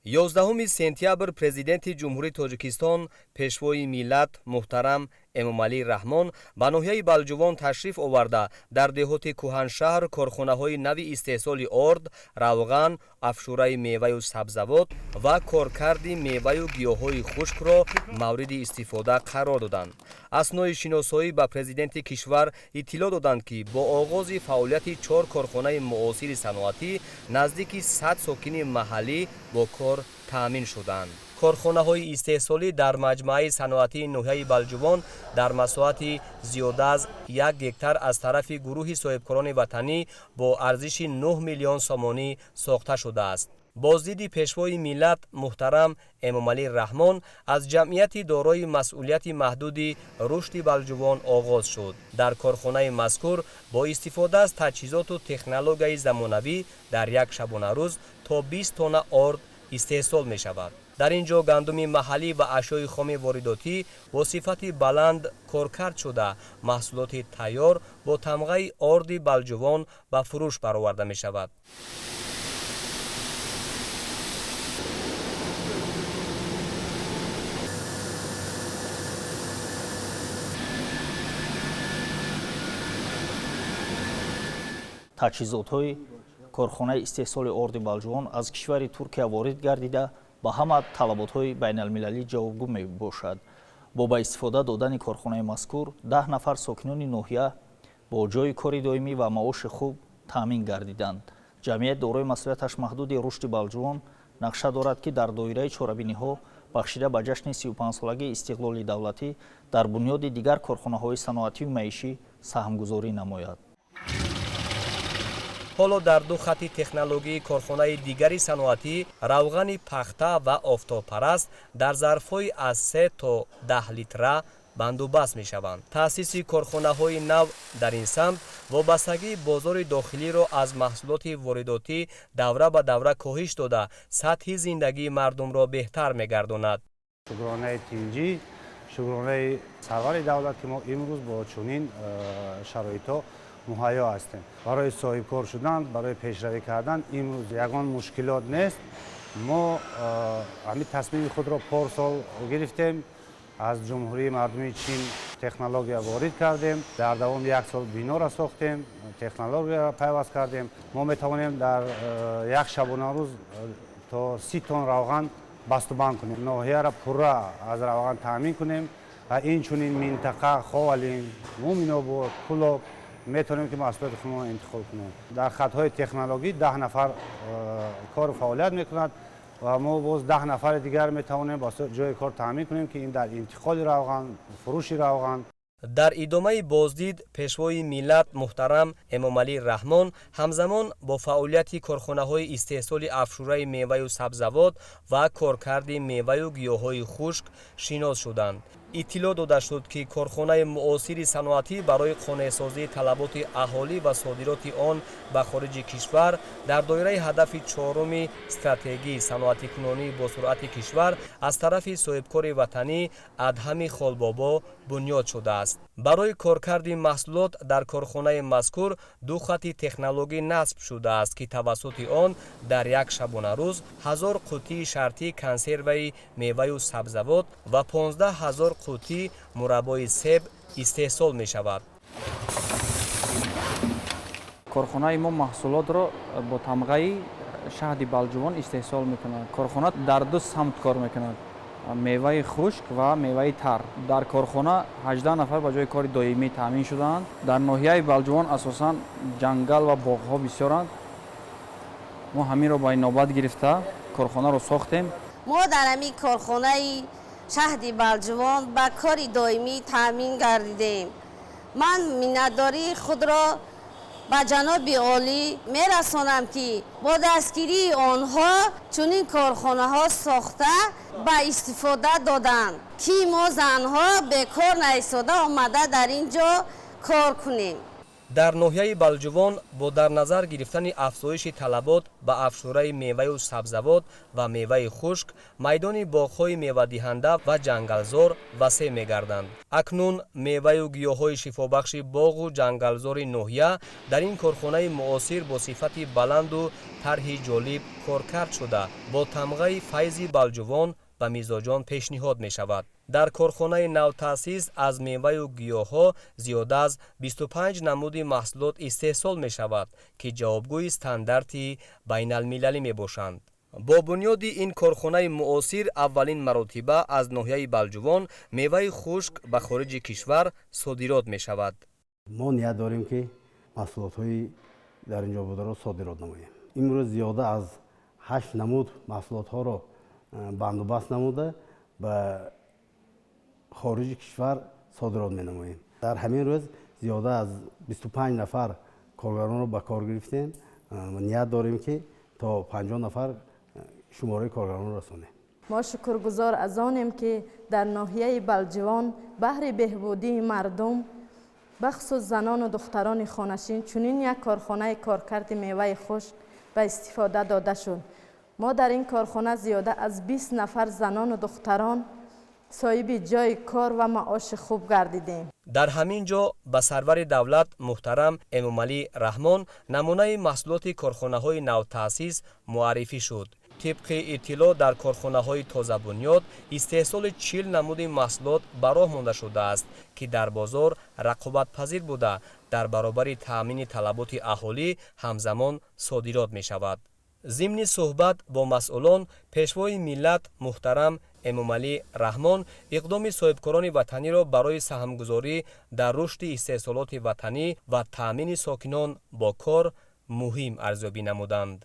11 сентябр Президенти Ҷумҳурии Тоҷикистон, Пешвои миллат муҳтарам Эмомалӣ Раҳмон ба ноҳияи Балҷувон ташриф оварда, дар деҳоти Кӯҳаншаҳр корхонаҳои нави истеҳсоли орд, равған, афшураи меваю сабзавот ва коркарди меваю гиёҳҳои хушкро мавриди истифода қарор доданд. Аснои шиносоӣ ба президенти кишвар иттилоъ доданд, ки бо оғози фаъолияти чор корхонаи муосири саноатӣ наздики 100 сокини маҳаллӣ бо кор таъмин шуданд. Корхонаҳои истеҳсолӣ дар маҷмӯаи саноатии ноҳияи Балҷувон дар масоҳати зиёда аз 1 гектар аз тарафи гурӯҳи соҳибкорони ватанӣ бо арзиши 9 миллион сомонӣ сохта шудааст. Боздиди Пешвои миллат муҳтарам Эмомалӣ Раҳмон аз ҷамъияти дорои масъулияти маҳдуди «Рушди Балҷувон» оғоз шуд. Дар корхонаи мазкур бо истифода аз таҷҳизоту технологияи замонавӣ дар як шабонарӯз то 20 тонна орд истеҳсол мешавад. Дар ин ҷо гандуми маҳаллӣ ва ашёи хоми воридотӣ бо сифати баланд коркард шуда, маҳсулоти тайёр бо тамғаи «Орди Балҷувон» ба фурӯш бароварда мешавад. Таҷҳизотҳои корхонаи истеҳсоли орди Балҷувон аз кишвари Туркия ворид гардида, ба ҳама талаботҳои байналмилалӣ ҷавобгӯ мебошад. Бо ба истифода додани корхонаи мазкур 10 нафар сокинони ноҳия бо ҷойи кори доимӣ ва маоши хуб таъмин гардиданд. Ҷамъият дорои масъулияташ маҳдуди «Рушди Балҷувон» нақша дорад, ки дар доираи чорабиниҳо, бахшида ба ҷашни 35-солагии истиқлоли давлатӣ, дар бунёди дигар корхонаҳои саноатию маишӣ саҳмгузорӣ намояд. Ҳоло дар ду хати технологии корхонаи дигари саноатӣ равғани пахта ва офтобпараст дар зарфҳои аз 3 то 10 литра бандубаст мешаванд. Таъсиси корхонаҳои нав дар ин самт вобастагии бозори дохилиро аз маҳсулоти воридотӣ давра ба давра коҳиш дода, сатҳи зиндагии мардумро беҳтар мегардонад. Шукронаи тинҷӣ, шукронаи сарвари давлат, ки мо имрӯз бо чунин шароитҳо муҳайё ҳастем. Барои соҳибкор шудан, барои пешравӣ кардан имрӯз ягон мушкилот нест. Мо ҳамин тасмими худро порсол гирифтем, аз Ҷумҳурии Мардумии Чин технология ворид кардем, дар давоми як сол бинора сохтем, технологияро пайваст кардем. Мо метавонем дар як шабонарӯз то 30 тонн равған бастубанд кунем, ноҳияро пурра аз равған таъмин кунем ва инчунин минтақа, Ховалинг, Муминобод, Кӯлоб метавонем, ки маҳсулоти худро интиқол кунем. Дар хатҳои технологӣ 10 нафар кору фаъолият мекунад ва мо боз 10 нафари дигар метавонем ба ҷои кор таъмин кунем, ки ин дар интиқоли равған, фурӯши равған. Дар идомаи боздид Пешвои миллат муҳтарам Эмомалӣ Раҳмон ҳамзамон бо фаъолияти корхонаҳои истеҳсоли афшураи меваю сабзавот ва коркарди меваю гиёҳҳои хушк шинос шуданд. Иттилоъ дода шуд, ки корхонаи муосири саноатӣ барои қонеъсозии талаботи аҳолӣ ва содироти он ба хориҷи кишвар дар доираи ҳадафи чоруми стратегии саноатикунонии босуръати кишвар аз тарафи соҳибкори ватанӣ Адҳами Холбобо бунёд шудааст. Барои коркарди маҳсулот дар корхонаи мазкур ду хати технологӣ насб шудааст, ки тавассути он дар як шабонарӯз 1000 қуттии шартии консерваи меваю сабзавот ва 15 ҳазор қуттӣ мураббои себ истеҳсол мешавад. Корхонаи мо маҳсулотро бо тамғаи «Шаҳди Балҷувон» истеҳсол мекунад. Корхона дар ду самт кор мекунад: меваи хушк ва меваи тар. Дар корхона 18 нафар ба ҷои кори доимӣ таъмин шудаанд. Дар ноҳияи Балҷувон асосан ҷангал ва боғҳо бисёранд. Мо ҳаминро ба инобат гирифта, корхонаро сохтем. Мо дар ҳамин корхонаи «Шаҳди Балҷувон» ба кори доимӣ таъмин гардидем. Ман миннатдории худро ба ҷаноби олӣ мерасонам, ки бо дастгирии онҳо чунин корхонаҳо сохта ба истифода доданд, ки мо занҳо бекор наистода омада дар ин ҷо кор кунем. Дар ноҳияи Балҷувон бо дар назар гирифтани афзоиши талабот ба афшураи меваю сабзавот ва меваи хушк, майдони боғҳои мевадиҳанда ва ҷангалзор васеъ мегарданд. Акнун меваю гиёҳҳои шифобахши боғу ҷангалзори ноҳия дар ин корхонаи муосир бо сифати баланду тарҳи ҷолиб коркард шуда, бо тамғаи «Файзи Балҷувон» ба мизоҷон пешниҳод мешавад. Дар корхонаи навтаъсис аз меваю гиёҳҳо зиёда аз 25 намуди маҳсулот истеҳсол мешавад, ки ҷавобгӯи стандарти байналмилалӣ мебошанд. Бо бунёди ин корхонаи муосир аввалин маротиба аз ноҳияи Балҷувон меваи хушк ба хориҷи кишвар содирот мешавад. Мо ният дорем, ки маҳсулотҳои дар ин ҷо бударо содирот намоем. Имрӯз зиёда аз ҳашт намуд маҳсулотҳоро бандубаст намуда, ба хориҷи кишвар содирот менамоем. Дар ҳамин рӯз зиёда аз 25 нафар коргаронро ба кор гирифтем. Ният дорем, ки то 50 нафар шумораи коргаронро расонем. Мо шукргузор аз онем, ки дар ноҳияи Балҷувон баҳри беҳбудии мардум, бахусус занону духтарони хонашин, чунин як корхонаи коркарди меваи хушк ба истифода дода шуд. Мо дар ин корхона зиёда аз 20 нафар занону духтарон соҳиби ҷойи кор ва маоши хуб гардидем. Дар ҳамин ҷо ба сарвари давлат муҳтарам Эмомалӣ Раҳмон намунаи маҳсулоти корхонаҳои навтаъсис муаррифӣ шуд. Тибқи иттилоъ, дар корхонаҳои тозабунёд истеҳсоли 40 намуди маҳсулот ба роҳ монда шудааст, ки дар бозор рақобатпазир буда, дар баробари таъмини талаботи аҳолӣ ҳамзамон содирот мешавад. Зимни суҳбат бо масъулон Пешвои миллат муҳтарам Эмомалӣ Раҳмон иқдоми соҳибкорони ватаниро барои саҳмгузорӣ дар рушди истеҳсолоти ватанӣ ва таъмини сокинон бо кор муҳим арзёбӣ намуданд.